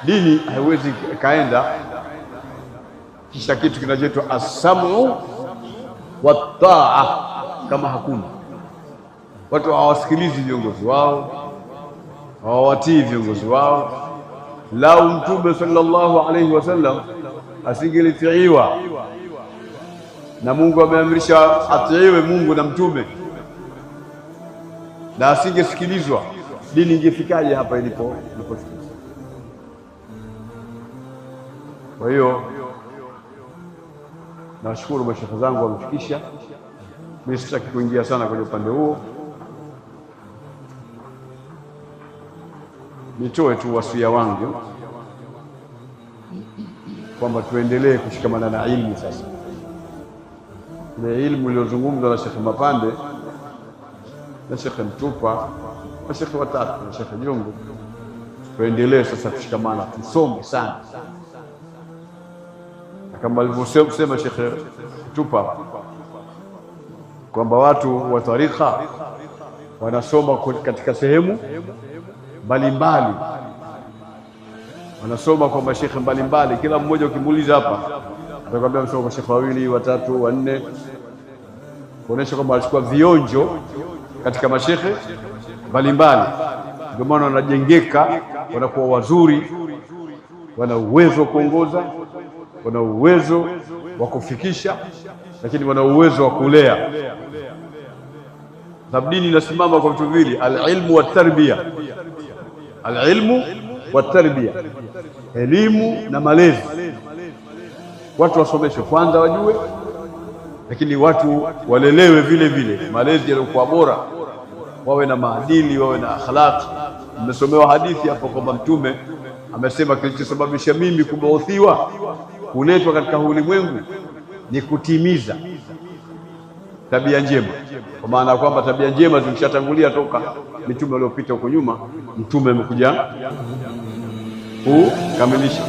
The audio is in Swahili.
Dini haiwezi kaenda kisha kitu kinachoitwa asamu wataa kama hakuna watu hawasikilizi viongozi wao, hawawatii viongozi wao. Lau Mtume sallallahu alaihi wasallam asingelitiiwa na Mungu ameamrisha atiiwe Mungu na Mtume, na asingesikilizwa, dini ingefikaje hapa ilipo ilipofikia? Kwa hiyo nawashukuru mashekhe zangu wamefikisha. Mimi sitaki kuingia sana kwenye upande huo, nitoe tu wasia wangu kwamba tuendelee kushikamana na ilmu. Sasa ile ilmu iliyozungumzwa na Shekhe Mapande na Shekhe Mtupa na Shekhe watatu na Shekhe Jungu, tuendelee sasa kushikamana, tusome sana, na kama alivyosema Shekhe Mtupa kwamba watu wa tarika wanasoma katika sehemu mbalimbali, wanasoma kwa mashekhe mbalimbali. Kila mmoja ukimuuliza hapa atakwambia amesoma kwa mashekhe wawili, watatu, wanne, kuonesha kwamba alichukua vionjo katika mashekhe mbalimbali. Ndio maana wanajengeka, wanakuwa wazuri, wana uwezo wa kuongoza, wana uwezo wa kufikisha, lakini wana uwezo wa kulea. Sababu dini inasimama kwa vitu viwili, alilmu watarbia, alilmu watarbia, elimu na malezi. Watu wasomeshwe kwanza wajue, lakini watu walelewe vile vile, malezi yaliyokuwa bora, wawe na maadili, wawe na akhlaq. Mmesomewa hadithi hapo kwamba Mtume amesema kilichosababisha mimi kubauthiwa kuletwa katika ulimwengu ni kutimiza tabia njema, kwa maana ya kwamba tabia njema zilishatangulia toka mitume waliopita huko nyuma. Mtume amekuja kukamilisha.